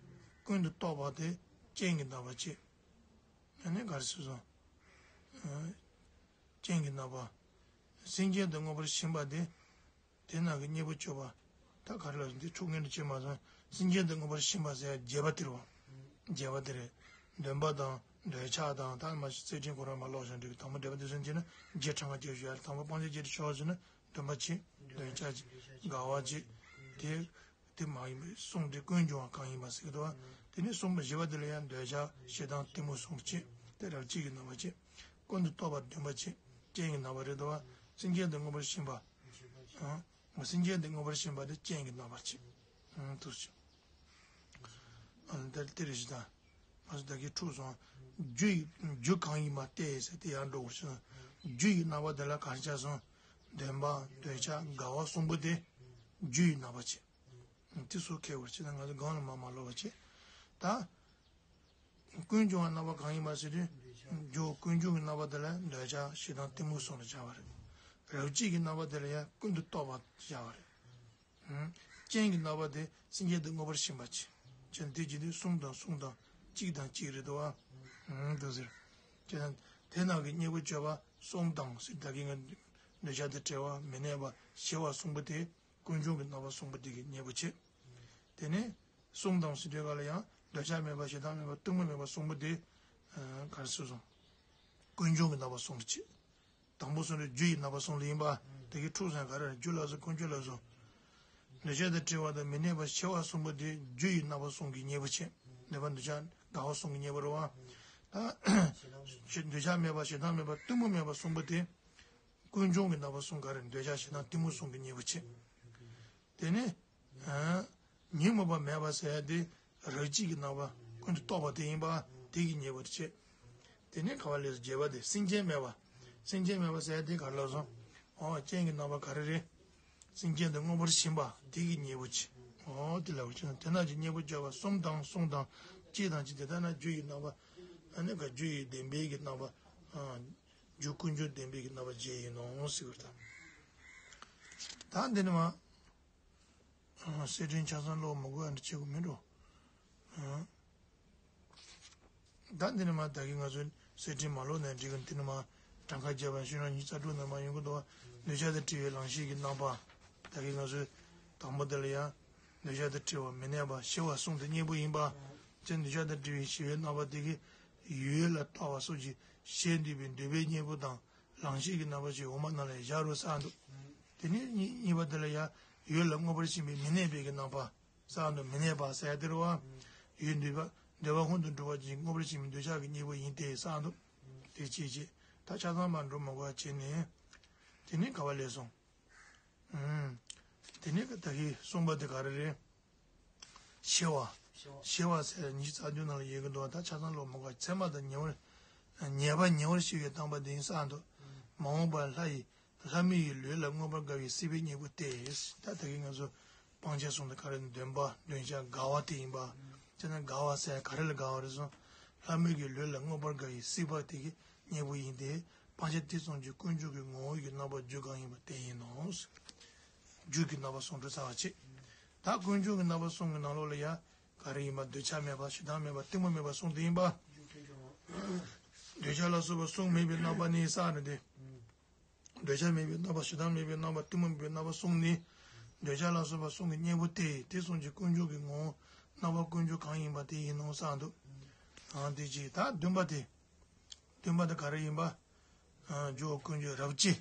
ཀུན་ཏུ་རྟོག་པ་དེ་རྐྱེན་གྱི་རྣམ་པར་བྱེད། ཨ་ནི་ག་རེ་ཟེར་སོང་། ཨ་རྐྱེན་གྱི་རྣམ་པ། སེམས་ཅན་དུ་མངོན་པར་ཞེན་པ་དེ། དེ་ནང་གི་གཉེན་པོ་སྤྱོད་པ། ད་ག་རེ་ལབ་སོང་། འདི་ཕྱོགས་སྔོན་དུ་བྱེད་མ་སོང་། སེམས་ཅན་དུ་མངོན་པར་ཞེན་པ་ཟེར་ཡ་བརྒྱད་པ་དེ་རེད་བ། བརྒྱད་པ་དེ་རེད། འདོད་པ་དང་འདོད་ཆགས་དང་ད་མ་གཞི་གསེར་ཕྲེང་ཁོ་རང་མ་ཀློག་ཤོག་འགྲིག་གི། དང་པོ་འགྲེལ་པ་དེ་ཚོ་བྱས་ན་བརྒྱད་གྲངས་ཀ་བརྒྱད་ཞུ་ཡ་རེད། དང་པོ་སྤང་བྱ་བརྒྱད་དེ་ཆོག་ཟེར་ན། འདོད་པ་བྱེད། འདོད་ཆགས་བྱེད། དགའ་བ་བྱེད། དེ། དེ་མ་ཡིན་པའི་གསུམ་དེ་ཀུན་འབྱུང་བ་གང་ཡིན་པ་ཟེར་གྱི་འདུག་བ། དེ་ནས་གསུམ་པ་བཞི་པ་དེ་ལ་ཡང་འདོད་ཆགས་ཞེ་སྡང་གཏི་མུག་གསུམ་བྱེད། དེ་རབ་བྱེད་ཀྱི་རྣམ་པ་བྱེད། ཀུན་ཏུ་རྟོག་པར་འདུན་པ་བྱེད། རྐྱེན་གྱི་རྣམ་པ་རེད་འདུག་བ། སེམས་ཅན་དུ་མངོན་པར་ཞེན་པ། ཨང་། སེམས་ཅན་དུ་མངོན་པར་ཞེན་པ་དེ་རྐྱེན་གྱི་རྣམ་པར་བྱེད། ཨང་། དུ་བྱེད། ཨ་ནི་དེ་རེ་ཞིག་དང་། ང་ཚོ་ད་གིན་འཁྲུག་སོང་། རྒྱུ་ཡི་རྒྱུ་གང་ཡིན་པ་སྟེ་ཟེར་དེ་ཡར་འགྲོ་དགོས་ཤིང་། རྒྱུ་ཡི་རྣམ་པ་དེ་ལ་ག་རེ་ཆགས་སོང་། འདོད་པ། འདོད་ཆགས། དགའ་བ་གསུམ་པོ་དེ་རྒྱུ་ཡི་རྣམ་པ་བྱེད། དེ་ཚོ་ཁེལ་བར་བྱེད་ན་ང་ཚོ་སྒང་ལ་མ་མ་ལོག་པ་བྱེད། ད་ཀུན་འབྱུང་བ་རྣམ་པ་གང་ཡིན་པ་ཟེར་དུས། རྒྱུ་ཀུན་འབྱུང་གི་རྣམ་པ་དེ་ལ་འདོད་ཆགས་ཞེ་སྡང་གཏི་མུག་གསུམ་ལ་སྦྱར་བ་རེད། རབ་བྱེད་ཀྱི་རྣམ་པ་དེ་ལ་ཡང་ཀུན་ཏུ་རྟོག་པ་སྦྱར་བ་རེད། རྐྱེན་གྱི་རྣམ་པ་དེ་སེམས་ཅན་དུ་མངོན་པར་ཞེན་པ་བྱེད། ཅན་དེ་བྱེད་དུས་གསུམ་དང་གསུམ་དང་གཅིག་དང་གཅིག་རེད་དོ། འདུག་ཟེར། ཅན་དེ་ནང་གི་གཉེན་པོ་སྤྱོད་པ་གསུམ་དང་ཟེར། ད་གིན་ང་འདོད་ཆགས་དང་བྲལ་བ། མི་གནས་པ། ཞི་བ་གསུམ་པོ་དེ། ཀུན་འབྱུང་གི་རྣམ་པ་གསུམ་པོ་དེ་གི་གཉེན་པོ་བྱེད། དེ་ནས་གསུམ་དང་ཟེར་དུས་ག་ལ་ཡང་འདོད་ཆགས་མེད་པ། ཞེ་སྡང་མེད་པ། གཏི་མུག་མེད་པ་གསུམ་པོ་དེ། ག་རེ་ཟེར་སོང་། ཀུན་འབྱུང་གི་རྣམ་པ་གསུམ་པོ་བྱེད། དང་པོ་གསུམ་དེ་རྒྱུ་ཡི་རྣམ་པ་གསུམ་ལ་ཡིན་པ། དེ་གི་འཁྲུག་ཟེར་ག་རེ་རེད། རྒྱུ་ལ་སོགས་ཀུན་རྒྱུ་ལ་སོགས། འདོད་ཆགས་དང་བྲལ་བ་དང་མི་གནས་པ། ཞི་བ་གསུམ་པོ་དེ་རྒྱུ་ཡི་རྣམ་པ་གསུམ་གྱི་གཉེན་པོ་བྱེད། འདོད་པ་འདོད་ཆགས་དགའ་བ་གསུམ་གྱི་གཉེན་པོ་རེད་བ། ད་འདོད་ཆགས་མེད་པ། ཞེ་སྡང་མེད་པ། གཏི་མུག་མེད་པ་གསུམ་པོ་དེ། ཀུན་འབྱུང་གི་རྣམ་པ་གསུམ་ག་རེ། འདོད་ཆགས་ཞེ་སྡང་གཏི་མུག་གསུམ་གྱི་གཉེན་པོ་བྱེད། དེ་ནས། ཨ། ཉོན་མོངས་པ་མེད་པ་ཟེར་ཡ་དེ་རབ་བྱེད་ཀྱི་རྣམ་པ་ཀུན་ཏུ་རྟོག་པ་དེ་ཡིན་པ་དེ་གི་གཉེན་པོར་བྱེད། དེ་ནས་ག་བ་ལས་སུ་བརྒྱད་པ་དེ་སེམས་ཅན་མེད་པ། སེམས་ཅན་མེད་པ་ཟེར་ཡ་དེ་ག་རེ་ལབ་སོང་། ཨོ་རྐྱེན་གྱི་རྣམ་པ་ག་རེ་རེད། སེམས་ཅན་དུ་མངོན་པར་ཞེན་པ་དེ་གི་གཉེན་པོ་བྱེད། ཨོ་དེ་ལ་འུ་ཅག་དེ་ན་ཀྱི་གཉེན་པོ་སྤྱོད་པ་གསུམ་དང་གསུམ་དང་གཅིག་དང་གཅིག་དེ་ལྟ་ན་རྒྱུ་ཡི་རྣམ་པ། ཨ་ནི་ག་རྒྱུ་ཡི་བདེན་པའི་གི་རྣམ་པ། རྒྱུ་ཀུན་འབྱུང་བདེན་པའི་གི་རྣམ་པ་བརྒྱད་ཡིན་ནོ་ཟེར་བ་དང་། ད་འདི་ནི་མ། གསེར་ཕྲེང་ཆ་ཚང་ཀློག་མི་དགོས་ཡ་འདྲ་བྱེད་དགོས་མིན་འགྲོ། ད་འདི་ནི་མ་ད་གིན་ང་ཚོས་གསེར་ཕྲེང་མ་ཀློག་ནའི་འགྲིག་གི། འདི་ནི་མ་གྲངས་ཀ་བརྒྱབ་པ་ཤེས་རབ་ཉི་ཤུ་རྩ་དྲུག་ནང་མ་ཡོང་གི་འདུག་བ། འདོད་ཆགས་དང་བྲལ་བའི་ལང་གཤེགས་ཀྱི་རྣམ་པ། ད་གིན་ང་ཚོས་དང་པོ་འདི་ལ་ཡང་འདོད་ཆགས་དང་བྲལ་བ། མི་གནས་པ། ཞི་བ་གསུམ་དེ་གཉེན་པོ་ཡིན་པ། ཅན་འདོད་ཆགས་དང་བྲལ་བའི་ཞི་བའི་རྣམ་པ་དེ་གིས་ཡུལ་ལ་ལྟ་བ་སོགས་ཀྱི་ཞེ་འདོད་པའི་འདོད་པའི་གཉེན་པོ་དང་ལང་གཤེགས་ཀྱི་རྣམ་པ་ཞིག་འོག་མ་རྣམས་ལ་བཞག་རོགས་གསུངས་འདུག་དེ་ནས་གཉིས་གཉིས་པ་དེ་ལ་ཡང་ཡུལ་ལ་མངོན་པར་ཞེན་པའི་མི་གནས་པའི་གི་རྣམ་པ་གསུངས་འདུག་མི་གནས་པ་ཟེར་དེ་རེད་བ། ཡུལ་འདོད་པ་འདོད་པ་སྔོན་དུ་འགྲོ་བ་ཅན་མངོན་པར་ཞེན་པའི་འདོད་ཆགས་ཀྱི་གཉེན་པོ་ཡིན་ཏེ་གསུངས་འདུག་དེ་ཅིའི་ཕྱིར། ད་ཆ་ཚང་མ་འགྲོ་མ་དགོས་པ་བྱས་ནས། དེ་ནས་ག་བ་ལས་སོང་། ཨུམ། དེ་ནས་ད་གི་གསུངས་པ་དེ་ག་རེ་རེད། ཤེས་པ། ཤེས་པ། ཤེས་པ་ཟེར་ཉི་ཤུ་རྩ་བདུན་ནང་ལ་ཡོད་ཀྱི་འདུག་ད་ཆ་ཚང་ལོ་མ་ག་ཚད་མ་དང་ཉེ་བར། ཉེ་བར་ཉེ་བར་ཤེས་པའི་བསྟན་པ་འདི་ཡིན་གསུངས་འདུག་མ་འོངས་པར་ལྷ་ཡི། ལྷ་མོ་ཡི་ལུས་ལ་མངོན་པར་དགའ་བའི་སྲིད་པའི་གཉེན་པོ་སྟེ། ད་ད་གིན་ང་ཚོ་སྤང་བྱ་གསུངས་དུས་ག་རེ་འདོད་པ་འདོད་ཆགས་དགའ་བ་དེ་ཡིན་པ། ཅེ་ན་དགའ་བ་ཟེར་ག་རེ་ལ་དགའ་བ་རེད་སོང་། ལྷ་མོ་ཡི་ལུས་ལ་མངོན་པར་དགའ་བའི་སྲིད་པ་དེ་གི་གཉེན་པོ་ཡིན་ཏེ། སྤང་བྱ་དེ་ཙམ་གྱིས་ཀུན་འབྱུང་གི་ངོ་བོ་ཡི་རྣམ་པ་རྒྱུ་གང་ཡིན་པ་དེ་ཡིན་ནོ། རྒྱུ་གི་རྣམ་པ་གསུམ་འགྲོ་ཚར་བ་བྱེད། ད་ཀུན་འབྱུང་གི་རྣམ་པ་གསུམ་གྱི་ནང་ལོགས་ལ་ཡང་ག་རེ་ཡིན་པ། འདོད་ཆགས་མེད་པ་ཞེ་སྡང་མེད་པ་གཏི་མུག་མེད་པ་གསུམ་དེ་ཡིན་པ། འདོད་ཆགས་ལ་སོགས་པ་གསུམ་མེད་པའི་རྣམ་པ་ནི་གསུངས་ནས་ཏེ། འདོད་ཆགས་མེད་པའི་རྣམ་པ་ཞེ་སྡང་མེད་པའི་རྣམ་པ་གཏི་མུག་མེད་པའི་རྣམ་པ་གསུམ་ནི། འདོད་ཆགས་ལ་སོགས་པ་གསུམ་གྱི་གཉེན་པོ་སྟེ། དེ་གསུམ་གྱི་ཀུན་འབྱུང་གི་ངོ་བོ་རྣམ་པ་ཀུན་འབྱུང་གང་ཡིན་པ་དེ་ཡིན་ནོ་གསུངས་འདུག་ཨང་དེ་ཅི་ད་བདུན་པ་དེ། བདུན་པ་དེ་ག་རེ་ཡིན་པ། ཨ་འཇོག་ཀུན་འབྱུང་རབ་བྱེད།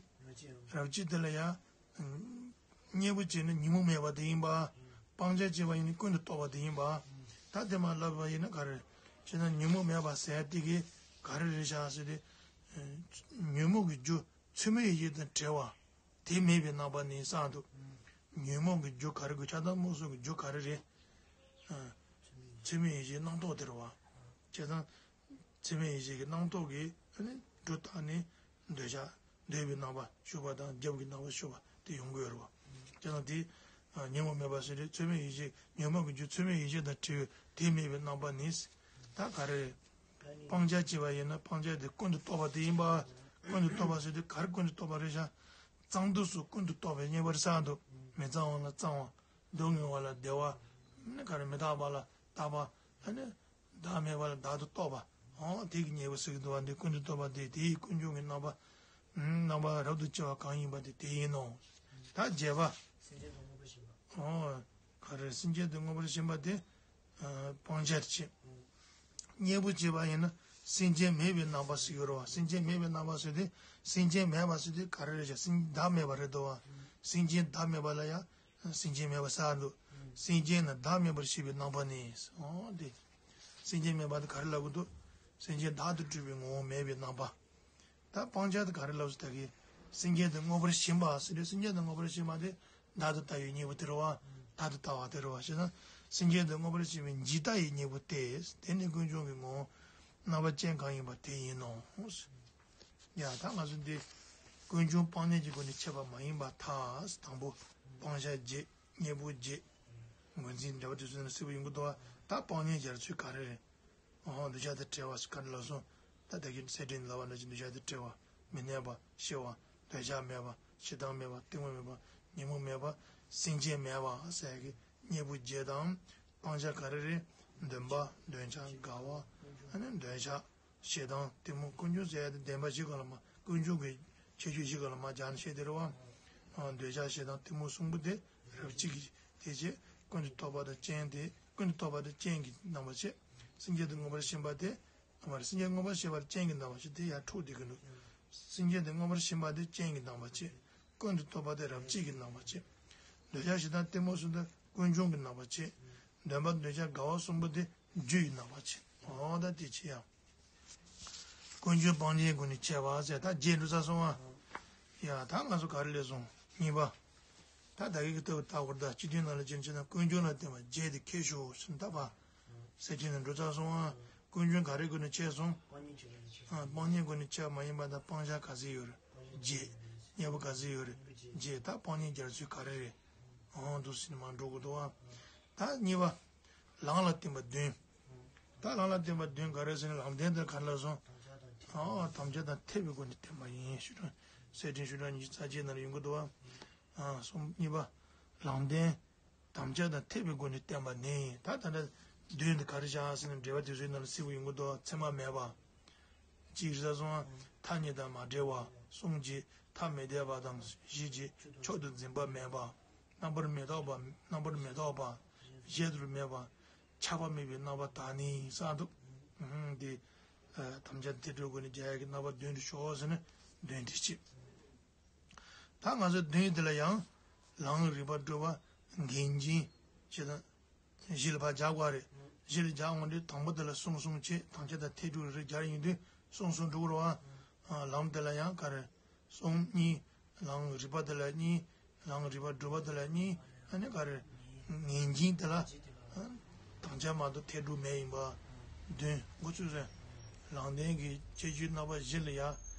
རབ་བྱེད་དེ་ལ་ཡང་། གཉེན་པོ་བྱས་ནས་ཉོན་མོངས་མེད་པ་དེ་ཡིན་པ། སྤང་བྱ་བྱས་པ་ཡིན་ན་ཀུན་ཏུ་རྟོག་པ་དེ་ཡིན་པ། ད་དེ་མ་ལབ་པ་ཡིན་ན་ག་རེ། བྱས་ན་ཉོན་མོངས་མེད་པ་ཟེར་དེ་གི་ག་རེ་རེད་ཤག་ཟེར་ཏེ། ཉོན་མོངས་ཀྱི་རྒྱུ་ཚད་མའི་ཡེ་ཤེས་དང་བྲལ་བ། དེ་མེད་པའི་རྣམ་པ་ནི་གསུངས་འདུག་ཉོན་མོངས་ཀྱི་རྒྱུ་ག་རེ། དགུ་ཆ་དང་མུ་གསུམ་གྱི་རྒྱུ་ག་རེ་རེད། ཚད་མའི་ཡེ་ཤེས་རྣམ་རྟོག་དེ་རེད་བ། བྱས་ཙང་། ཚད་མའི་ཡེ་ཤེས་ཀྱི་རྣམ་རྟོག་གིས་ཨ་ནི་སྒྲོ་བཏགས་ནས་འདོད་ཆགས་འདོད་པའི་རྣམ་པ་ཞུགས་པ་དང་རྒྱབ་ཀྱི་རྣམ་པ་ཞུགས་པ་དེ་ཡོང་གི་ཡོད་རེད་བ། བྱས་ཙང་དེ་ཉོན་མོངས་མེད་པ་ཟེར་དུས་ཚད་མའི་ཡེ་ཤེས། ཉོན་མོངས་ཀྱི་རྒྱུ་ཚད་མའི་ཡེ་ཤེས་དང་བྲལ་བའི་དེ་མེད་པའི་རྣམ་པ་ནི། ད་ག་རེ། སྤང་བྱ་བྱས་པ་ཡིན་ན་སྤང་བྱ་དེ་ཀུན་ཏུ་རྟོག་པ་དེ་ཡིན་པ། ཀུན་ཏུ་རྟོག་པ་ཟེར་དུས་ག་རེ་ཀུན་ཏུ་རྟོག་པ་རེད་ཤག་གཙང་དུས་སུ་ཀུན་ཏུ་རྟོག་པའི་གཉེན་པོར་གསུངས་འདུག་མི་གཙང་བ་ལ་གཙང་བ། སྡུག་བསྔལ་བ་ལ་བདེ་བ། ནི་ག་རེ་མི་རྟག་པ་ལ་རྟག་པ། ཨ་ནི། བདག་མེད་པ་ལ་བདག་ཏུ་རྟོག་པ། འོ་དེ་གི་གཉེན་པོ་ཟེར་གྱི་འདུག་བ། འདི་ཀུན་ཏུ་རྟོག་པ་དེ་དེའི་ཀུན་འབྱུང་གི་རྣམ་པ། རྣམ་པ་རབ་ཏུ་ཕྱེ་བ་གང་ཡིན་པ་དེ་དེ་ཡིན་ནོ། ད་བརྒྱད་པ། སེམས་ཅན་དུ་མངོན་པར་ཞེན་པ། འོ། ག་རེ་སེམས་ཅན་དུ་མངོན་པར་ཞེན་པ་དེ། སྤང་བྱར་བྱེད། གཉེན་པོ་བྱས་པ་ཡིན་ན་སེམས་ཅན་མེད་པའི་རྣམ་པ་ཟེར་གྱི་རེད་བ། སེམས་ཅན་མེད་པའི་རྣམ་པ་ཟེར་དུས་སེམས་ཅན་མེད་པ་ཟེར་དུས་ག་རེ་རེད་ཤག་སེམས་བདག་མེད་པ་རེད་འདུག་བ། སེམས་ཅན་བདག་མེད་པ་ལ་ཡང་སེམས་ཅན་མེད་པ་གསུངས་འདུག་སེམས་ཅན་ནི་བདག་མེད་པར་ཤེས་པའི་རྣམ་པ་ནི། འོ་དེ། སེམས་ཅན་མེད་པ་དེ་ག་རེ་ལབ་ཀྱི་འདུག་སེམས་ཅན་བདག་ཏུ་གྲུབ་པའི་ངོ་བོ་མེད་པའི་རྣམ་པ། ད་སྤང་བྱ་དེ་ག་རེ་ལབ་སོང་ད་གི། སེམས་ཅན་དུ་མངོན་པར་ཞེན་པ་ཟེར་དུས་སེམས་ཅན་དུ་མངོན་པར་ཞེན་པ་དེ་བདག་ཏུ་ལྟ་བའི་གཉེན་པོ་དེ་རེད་བ། བདག་ཏུ་ལྟ་བ་དེ་རེད་བ། བྱས་ན་སེམས་ཅན་དུ་མངོན་པར་ཞེན་པའི་འཇིག་ལྟ་ཡི་གཉེན་པོ་སྟེ། དེ་ནི་ཀུན་འབྱུང་གི་ངོ་བོ་རྣམ་པ་ཅན་གང་ཡིན་པ་དེ་ཡིན་ནོ། ཡ་ད་ང་ཚོ་འདི་ཀུན་འབྱུང་སྤང་གཉེན་གྱི་སྒོ་ནས་འཆད་པ་མ་ཡིན་པར་ཐལ། དང་པོ་སྤང་བྱ་བརྒྱད། གཉེན་པོ་བརྒྱད། ངོས་འཛིན་འབྲེལ་བ་དེ་ཚོ་ནི་སྲིད་པ་ཡོང་གི་འདུག་བ། ད་སྤང་གཉེན་སྦྱར་ཚུལ་ག་རེ་རེད། འོ་འདོད་ཆགས་དང་བྲལ་བ་ཞིག་ག་རེ་ལབ་སོང་། ད་ད་གིན་གསེར་ཕྲེང་ལབ་པ་ནང་བཞིན་འདོད་ཆགས་དང་བྲལ་བ། མི་གནས་པ། ཤེས་པ། འདོད་ཆགས་མེད་པ། ཞེ་སྡང་མེད་པ། གཏི་མུག་མེད་པ། ཉོན་མོངས་མེད་པ། སེམས་ཅན་མེད་པ་ཟེར་གྱི་གཉེན་པོ་བརྒྱད་དང་། སྤང་བྱ་ག་རེ་རེད། འདུན་པ། འདོད་ཆགས། དགའ་བ། ཨ་ནི་འདོད་ཆགས། ཞེ་སྡང་། གཏི་མུག་ཀུན་འབྱུང་ཟེར་ཡ་དེ་བདེན་པ་བཞི་སྒང་ལ་མ། ཀུན་འབྱུང་གི་ཁྱད་ཆོས་བཞི་སྒང་ལ་མ་སྦྱར་ནས་བཤད་དེ་རེད་བ། འདོད་ཆགས་ཞེ་སྡང་གཏི་མུག་གསུམ་པོ་དེ་རབ་བྱེད་ཀྱི་དེ་བྱས། ཀུན་ཏུ་རྟོག་པ་དང་རྐྱེན་དེ། ཀུན་ཏུ་རྟོག་པ་དང་རྐྱེན་གྱི་རྣམ་པ་བྱས། སེམས་ཅན་དུ་མངོན་པར་ཞེན་པ་དེ། མ་རེད། སེམས་ཅན་མངོན་པར་ཞེན་པ་རྐྱེན་གྱི་རྣམ་པ་བྱས་དེ་ཡར་འཁྲུགས་བསྡད་ཀྱི་འདུག་སེམས་ཅན་དུ་མངོན་པར་ཞེན་པ་དེ་རྐྱེན་གྱི་རྣམ་པ་བྱས། ཀུན་ཏུ་རྟོག་པ་དེ་རབ་བྱེད་ཀྱི་རྣམ་པ་བྱས། འདོད་ཆགས་ཞེ་སྡང་གཏི་མུག་གསུམ་དེ་ཀུན་འབྱུང་གི་རྣམ་པ་བྱས། འདུན་པ་འདོད་ཆགས་དགའ་བ་གསུམ་པོ་དེ་རྒྱུ་ཡི་རྣམ་པ་བྱས། འོ་ད་དེ་ཅི་ཡང་། ཀུན་འབྱུང་སྤང་གཉེན་སྒོ་ནས་འཆད་པ་ཟེར་ད་བརྒྱད་འགྲོ་ཚར་སོང་ཨ། ཡ་ད་ང་ཚོ་ག་རེ་ལས་སོང་། གཉིས་པ། ད་ད་གི་ཀྱི་ལྟ་བུ་ལྟ་བུར་ད་སྤྱི་དོན་ནང་ལ་སྦྱར་ན་ཀུན་འབྱུང་ལ་བརྟེན་པ་བརྒྱད་དེ་ཁྱད་ཞུགས་ཟེར་ད་པ། ཟེར་གྱི་ནི་འགྲོ་ཚར་སོང་ཨ། ཀུན་འབྱུང་ག་རེ་སྒོ་ནས་འཆད་སོང་། སྤང་གཉེན་སྒོ་ནས་འཆད་མ་ཡིན་པ་དང་སྤང་བྱ་ག་ཚོད་ཡོད་རེད། བརྒྱད། གཉེན་པོ་ག་ཚོད་ཡོད་རེད། བརྒྱད། ད་སྤང་གཉེན་སྦྱར་ཚུལ་ག་རེ་རེད། འོང་འདུག་ཟེར་ནས་མར་འགྲོ་དགོས་འདུག་ཨ། ད་གཉིས་པ། ལམ་ལ་བརྟེན་པ་བདུན། ད་ལམ་ལ་བརྟེན་པ་བདུན་ག་རེ་ཟེར་ན་ལམ་བདེན་དེར་ག་རེ་ལབ་སོང་། ཨ་དམ་བཅའ་དང་འཐད་པའི་སྒོ་ནས་བསྟན་པ་ཡིན་ཞུ་དོན། གསེར་ཕྲེང་ཞུ་དོན་ཉི་ཤུ་རྩ་བརྒྱད་ནང་ལ་ཡོང་གི་འདུག་བ། ཨ་གསུམ་གཉིས་པ། ལམ་བདེན། དམ་བཅའ་དང་འཐད་པའི་སྒོ་ནས་བསྟན་པ་ནི་ད་ད་ལྟ་བདུན་དེ་ག་རེ་བཞག་ཟེར་ན་འགྲེལ་པ་དེ་ཚོའི་ནང་ལ་གསལ་པོ་ཡོང་གི་འདུག་ཚད་མ་མེད་པ། གཅིག་རེད་ས་སོང་ཨ། མཐའ་གཉིས་དང་མ་བྲལ་བ། གསུམ་གྱིས་ཐ་མི་དད་པ་དང་བཞི་གྱིས་མཆོག་ཏུ་འཛིན་པ་མེད་པ། རྣམ་པར་མི་རྟོག་པ། རྣམ་པར་མི་རྟོག་པ། གཞན་དུ་མེད་པ། ཆགས་པ་མེད་པའི་རྣམ་པ་དག་ནི་གསུངས་འདུག་ཨ་དེ་ཨ་དམ་བཅའ་མཐའ་དྲུག་སྒོ་ནས་རྒྱག་ཡག་གི་རྣམ་པ་བདུན་དུ་ཤོག་ཟེར་ནས་བདུན་དེ་བྱས། ད་ང་ཚོ་བདུན་དེ་ལ་ཡང་ལམ་རིགས་པ་སྒྲུབ་པ་འགལ་རྐྱེན་བྱས་དང་། བཞི་ལ་ཕར་སྦྱར་དགོས་རེད། བཞི་ལ་སྦྱར་འོང་དུས་དང་པོ་དེ་ལ་གསུམ་གསུམ་བྱས་དམ་བཅའ་དང་མཐའ་དྲུག་རེ་རེ་སྦྱར་ཡོང་དུས་གསུམ་གསུམ་འགྲོ་གི་རེད་བ། ལམ་དེ་ལ་ཡང་ག་རེ། གསུམ་གཉིས། ལམ་རིགས་པ་དེ་ལ་གཉིས། ལམ་རིགས་པ་སྒྲུབ་པ་དེ་ལ་གཉིས། ཨ་ནི་ག་རེ། འགལ་རྐྱེན་དེ་ལ་དམ་བཅའ་མ་གཏོགས་མཐའ་དྲུག་མེད་ཡིན་པ། བདུན་འགོ་ཚུགས་ཟེར། ལམ་བདེན་གྱི་ཁྱད་ཆོས་རྣམ་པ་བཞི་ལ་ཡ།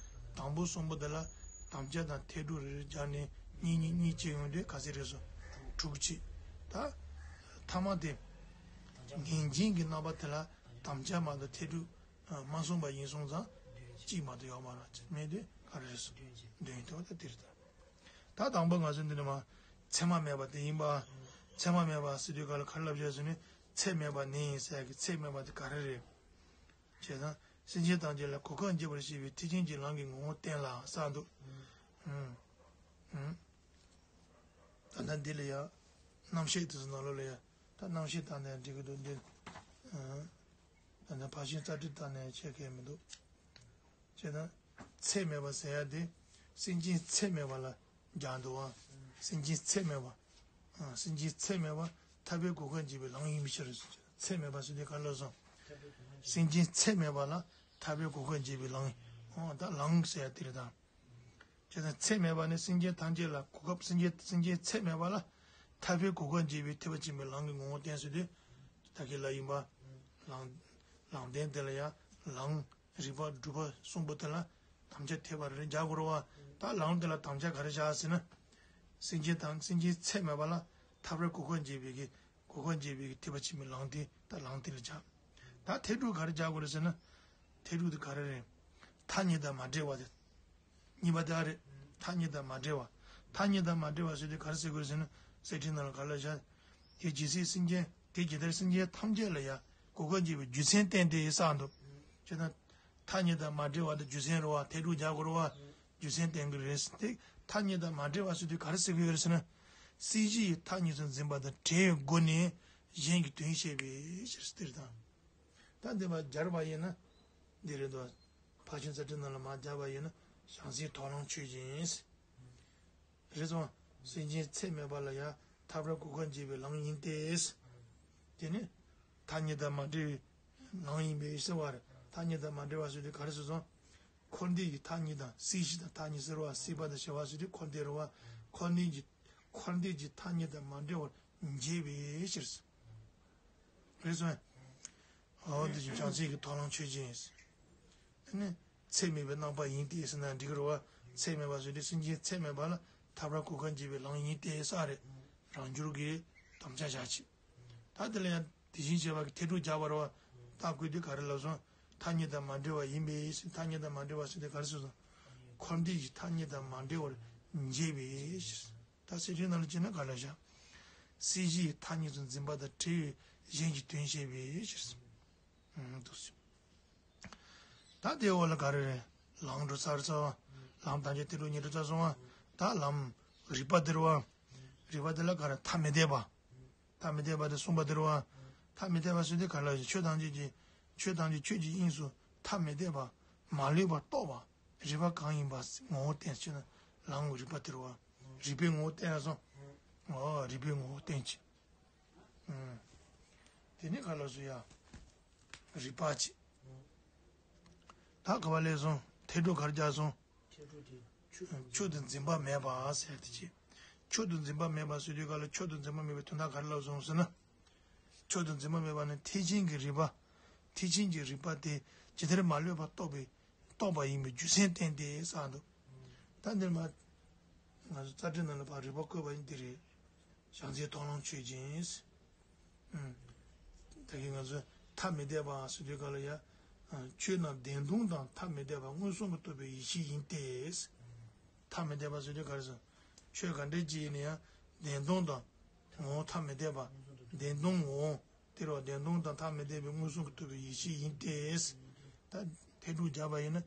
དང་པོ་གསུམ་པོ་དེ་ལ་དམ་བཅའ་དང་མཐའ་དྲུག་རེ་རེ་སྦྱར་ནས་གཉིས་གཉིས་གཉིས་བྱས་ཡོང་དུས་ག་ཚད་རེད་སོ། དྲུག་བྱས། ད་ཐ་མ་དེ་འགལ་རྐྱེན་གྱི་རྣམ་པ་དེ་ལ་དམ་བཅའ་མ་གཏོགས་མཐའ་དྲུག་མ་གསུངས་པ་ཡིན་སོང་ཙང་གཅིག་མ་གཏོགས་ཡོད་མ་རེད། མེད་དུས་ག་རེ་རེད་སོ། བདུན་ཡིན་དུས་ད་དེ་རེད་ད། ད་དང་པོ་ང་ཚོ་འདི་ནས་མ་ཚད་མ་མེད་པ་དེ་ཡིན་པ། ཚད་མ་མེད་པ་ཟེར་དུས་ག་ལ་ག་རེ་ལབ་བྱས་ཟེར་ནས་ཚད་མེད་པ་ནི་ཟེར་ཡག་གི་ཚད་མེད་པ་དེ་ག་རེ་རེད། བྱས་ཙང་སེམས་ཅན་ཐམས་ཅད་ལ་གོ་སྐབས་འབྱེད་པར་བྱེད་པའི་ཐེག་ཆེན་གྱི་ལམ་གྱི་ངོ་བོ་བསྟན་ལ་གསུངས་འདུག་ཨུམ། ཨུམ། ད་ལྟ་འདི་ལ་ཡ། རྣམ་བཤད་དེ་ཚོ་ནང་ལོགས་ལ་ཡ། ད་རྣམ་བཤད་བཏང་ནས་འགྲིག་གི་འདུག་འདི། ཨུམ། ད་ལྟ་ཕར་ཕྱིན་རྩ་ཁྲིད་བཏང་ནས་བྱེད་མཁན་མི་འདུག་བྱས་ན། ཚད་མེད་པ་ཟེར་ཡ་དེ། སེམས་ཅན་ཚད་མེད་པ་ལ་སྦྱར་འདུག་བ། སེམས་ཅན་ཚད་མེད་པ། ཨ། སེམས་ཅན་ཚད་མེད་པ་ཐར་པའི་གོ་སྐབས་འབྱེད་པའི་ལམ་ཡིན་པའི་ཕྱིར། ཚད་མེད་པ་ཟེར་དུས་ག་ལ་སོང་། སེམས་ཅན་ཚད་མེད་པ་ལ་ཐར་པའི་གོ་སྐབས་འབྱེད་པའི་ལམ་ཡིན། འོ་ད་ལམ་ཟེར་ཡ་དེ་རེད་ད། བྱས་ཙང་ཚད་མེད་པ་ནི་སེམས་ཅན་ཐམས་ཅད་ལ་གོ་སྐབས་སེམས་ཅན་སེམས་ཅན་ཚད་མེད་པ་ལ་ཐར་པའི་གོ་སྐབས་འབྱེད་པའི་ཐེག་པ་ཆེན་པོའི་ལམ་གྱི་ངོ་བོ་བསྟན་ཟེར་དུས། ད་གིན་ལབ་ཡིན་པ། ལམ། ལམ་བདེན་དེ་ལ་ཡང་ལམ། རིགས་པ་སྒྲུབ་པ་གསུམ་པོ་དེ་ལ་དམ་བཅའ་ཐེབས་པ་རེ་རེ་རྒྱག་དགོས་རེད་བ། ད་ལམ་དེ་ལ་དམ་བཅའ་ག་རེ་བཞག་ཟེར་ན། སེམས་ཅན་དང་སེམས་ཅན་ཚད་མེད་པ་ལ་ཐར་པའི་གོ་སྐབས་འབྱེད་པའི་གི་གོ་སྐབས་འབྱེད་པའི་གི་ཐེག་པ་ཆེན་པོའི་ལམ་དེ་ད་ལམ་དེ་ལ་བཞག་ད་མཐའ་དྲུག་ག་རེ་རྒྱག་དགོས་རེད་ཟེར་ན། མཐའ་དྲུག་དེ་ག་རེ་རེད། ཐ་སྙད་དང་མ་འབྲེལ་བ་དེ། གཉིས་པ་དེ་ཨ་རེད། ཐ་སྙད་དང་མ་འབྲེལ་བ། ཐ་སྙད་དང་མ་འབྲེལ་བ་ཟེར་དུས་ག་རེ་ཟེར་དགོས་རེད་ཟེར་ན། གསེར་ཕྲེང་ནང་ལ་ག་ལ་བཞག་དེ་ཇི་སྲིད་སེམས་ཅན། དེ་ཇི་ལྟར་སེམས་ཅན་ཐམས་ཅད་ལ་ཡང་གོ་སྐབས་འབྱེད་པའི་རྒྱུ་མཚན་བསྟན་ཏེ་གསུངས་འདུག་བྱས་ན། ཐ་སྙད་དང་མ་འབྲེལ་བ་དེ་རྒྱུ་མཚན་རེད་བ། མཐའ་དྲུག་རྒྱག་དགོས་རེད་བ། རྒྱུ་མཚན་བསྟན་གྱི་རེད། དེ་ཐ་སྙད་དང་མ་འབྲེལ་བ་ཟེར་དུས་ག་རེ་ཟེར་གྱི་ཡོད་རེད་ཟེར་ན། སྲིད་ཞི་ཡི་ཐ་སྙད་དུ་འཛིན་པ་དང་བྲལ་བའི་སྒོ་ནས་གཞན་གྱི་དོན་བཤད་པའི་ཕྱིར་ཟེར་དང་། ད་འདི་མ་སྦྱར་བ་ཡིན་ན། འདི་རེད་དོ། ཕར་ཕྱིན་རྩ་ཁྲིད་ནང་ལ་མར་སྦྱར་བ་ཡིན་ན་བྱང་སེམས་མཐོང་ལམ་ཆོས་ཅན། རེད་སོང་། སེམས་ཅན་ཚད་མེད་པ་ལ་ཡང་ཐར་པའི་གོ་སྐབས་འབྱེད་པའི་ལམ་ཡིན་ཏེ། དེ་ནི་ཐ་སྙད་དང་མ་འབྲེལ་བའི་ལམ་ཡིན་པའི་ཟེར་བ་རེད། ཐ་སྙད་དང་མ་འབྲེལ་བ་ཟེར་དུས་ག་རེ་ཟེར་སོང་། འཁོར་འདས་ཀྱི་ཐ་སྙད་དང་སྲིད་ཞི་དང་ཐ་སྙད་ཟེར་བ། སྲིད་པ་དང་ཞི་བ་ཟེར་དུས་འཁོར་འདས་རེད་བ། འཁོར་འདས་ཀྱི་འཁོར་འདས་ཀྱི་ཐ་སྙད་དང་མ་འབྲེལ་བར་འབྱེད་པའི་ཕྱིར། རེད་སོང་། འོ་འདི་བཞིན་བྱང་སེམས་ཀྱི་མཐོང་ལམ་ཆོས་ཅན། དེ་ནི་ཚད་མེད་པའི་རྣམ་པ་ཡིན་ཏེ་ཟེར་ན་འགྲིག་གི་རེད་བ། ཚད་མེད་པ་ཟེར་དུས་སེམས་ཅན་ཚད་མེད་པ་ལ་ཐར་པར་གོ་སྐབས་འབྱེད་པའི་ལམ་ཡིན་ཏེ་ས་རེད། རང་འགྱུར་གྱི་དམ་བཅའ་བཞག་ཅིག་ད་དེ་ལ་ཡང་དེ་བཞིན་གཤེགས་པ་གི་མཐའ་དྲུག་སྦྱར་བ་རེད་བ། རྟགས་བཀོད་དེ་ག་རེ་ལབ་སོང་། ཐ་སྙད་དང་མ་འབྲེལ་བ་ཡིན་པའི་ཕྱིར། ཐ་སྙད་དང་མ་འབྲེལ་བ་ཟེར་དེ་ག་རེ་ཟེར་སོང་། འཁོར་འདས་ཀྱི་ཐ་སྙད་དང་མ་འབྲེལ་བར་འབྱེད་པའི་ཕྱིར། ད་གསེར་ཕྲེང་ནང་ལ་བྱས་ན་ག་ལ་བཞག་སྲིད་ཞིའི་ཐ་སྙད་དུ་འཛིན་པ་དང་བྲལ་བའི་གཞན་གྱི་དོན་བཤད་པའི་ཕྱིར། ཨང་། འདུག་སེ། ད་དེའི་འོག་ལ་ག་རེ་རེད། ལམ་འགྲོ་ཚར་ཚར་བ། ལམ་ཐམས་ཅད་མཐའ་དྲུག་ཉི་ཁྲི་རྩ་གསུམ་པ། ད་ལམ་རིགས་པ་དེ་རེད་བ། རིགས་པ་དེ་ལ་ག་རེ་ཐ་མི་དད་པ། ཐ་མི་དད་པ་དེ་གསུམ་པ་དེ་རེད་བ། ཐ་མི་དད་པ་ཟེར་དུས་ག་ལ་ཆོས་ཐམས་ཅད་ཀྱི། ཆོས་ཐམས་ཅད་ཆོས་ཀྱི་དབྱིངས་སུ་ཐ་མི་དད་པ། མ་ལུས་པ་རྟོགས་པ། རིགས་པ་གང་ཡིན་པ་ངོ་བོ་བསྟན་ཕྱིར་ན་ལམ་རིགས་པ་དེ་རེད་བ། རིགས་པའི་ངོ་བོ་བསྟན་སོང་། འོ་རིགས་པའི་ངོ་བོ་བསྟན་ཕྱིར། ཨུམ། དེ་ནི་ག་ལ་སུ་ཡ། རིགས་པ་ཅིག་ད་ག་བ་ལས་སོང་། མཐའ་དྲུག་གར་རྒྱག་སོང་། མཐའ་དྲུག་དེ་ཆོས་ཆོས་དང་འཛིན་པ་མེད་པ་ཟེར་དེ་ཅི། ཆོས་དང་འཛིན་པ་མེད་པ་ཟེར་དུས་ག་ལ་ཆོས་དང་འཛིན་པ་མེད་པའི་དོན་དག་ག་རེ་ལབ་སོང་ཟེར་ན། ཆོས་དང་འཛིན་པ་མེད་པ་ནི་ཐེག་ཆེན་གྱི་རིགས་པ། ཐེག་ཆེན་གྱི་རིགས་པ་དེ་ཇི་ལྟར་མ་ལུས་པ་རྟོགས་པའི་རྟོགས་པ་ཡིན་པའི་རྒྱུ་མཚན་བསྟན་ཏེ་གསུངས་འདུག་ད་འདིར་མ། ང་ཚོ་རྩ་ཁྲིད་ནང་ལ་ཕར་རིགས་པ་བཀོད་པ་ཡིན་དེ་རེད། བྱང་སེམས་མཐོང་ལམ་ཆོས་ཅན། ཨུམ། ད་གིན་ང་ཚོས་ཐ་མི་དད་པ་ཟེར་དུས་ག་ལ་ཡ། ཆོས་རྣམས་བདེན་སྟོང་དང་ཐ་མི་དད་པ་མངོན་སུམ་དུ་རྟོགས་པའི་ཡེ་ཤེས་ཡིན་ཏེ། ཐ་མི་དད་པ་ཟེར་དུས་ག་རེ་ཟེར། ཆོས་ག་འདྲ་ཅིག་ཡིན་ན་ཡང་བདེན་སྟོང་དང་། ངོ་བོ་ཐ་མི་དད་པ། བདེན་སྟོང་ངོ་བོ། དེ་རུ་བདེན་སྟོང་དང་ཐ་མི་དད་པའི་མངོན་སུམ་དུ་རྟོགས་པའི་ཡེ་ཤེས་ཡིན་ཏེ། ད་མཐའ་དྲུག་སྦྱར་བ་ཡིན་ན།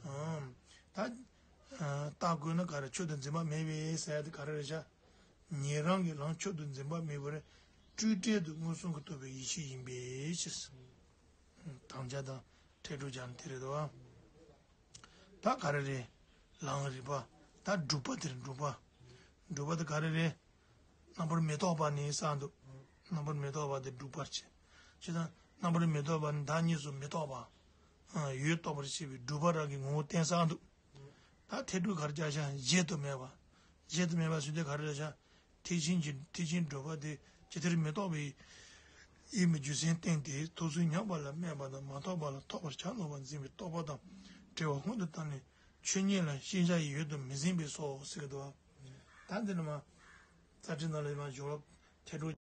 ཨམ། ད། རྟགས་བཀོད་ན་ག་རེ་ཆོས་དང་འཛིན་པ་མེད་པའི་ཟེར་ཡ་དེ་ག་རེ་རེད་ཤག་ཉན་རང་གི་ལམ་ཆོས་དང་འཛིན་པ་མེད་པར། སྤྲོས་བྲལ་དུ་མངོན་སུམ་གྱིས་རྟོགས་པའི་ཡེ་ཤེས་ཡིན་པའི་ཕྱིར། དམ་བཅའ་དང་ཁྲལ་སྒྲུབ་སྦྱར་ན་དེ་རེད་དོ། ད་ག་རེ་རེད། ལའང་རིགས་པ། ད་སྒྲུབ་པ་དེར་སྒྲུབ་པ། སྒྲུབ་པ་དེ་ག་རེ་རེད། རྣམ་པར་མི་རྟོག་པ་ནི་གསུངས་འདུག་རྣམ་པར་མི་རྟོག་པ་དེ་སྒྲུབ་པར་བྱེད། བྱས་ཙང་རྣམ་པར་མི་རྟོག་པ་ནི་བདག་གཉིས་སུ་མི་རྟོག་པ། ཡོད་རྟོགས་པར་བྱེད་པའི་སྒྲུབ་པ་རང་གི་ངོ་བོ་བསྟན་གསུངས་འདུག་ད་ཁྲལ་སྒྲུབ་ག་རེ་བྱ་བྱ། གཞལ་དུ་མེད་པ། གཞལ་དུ་མེད་པ་ཟེར་དུས་ག་རེ་བྱ། ཐེག་ཆེན་གྱི་ཐེག་ཆེན་སྒྲུབ་པ་དེ་ཇི་ལྟར་མི་རྟོག་པའི་ཡིན་པའི་རྒྱུ་མཚན་བསྟན་ཏེ། ཐོབ་ཚུལ་ཉམས་པ་ལ་སྨད་པ་དང་མ་རྟོགས་པ་ལ་ཐོབ་པར་བྱ་སློབ་པར་འཛིན་པའི་རྟོག་པ་དང་བྲལ་བ་སྔོན་དུ་བཏང་ནས། ཆོས་ཉིད་ལ་ཤེས་བྱ་ཡི་ཡུལ་དུ་མི་འཛིན་པས་སོ་ཟེར་གི་འདུག་ད་འདི་ནི་མ། རྩ་ཁྲིད་ནང་ལ་མ་སྦྱོར་བ་ཁྲལ་སྒྲུབ།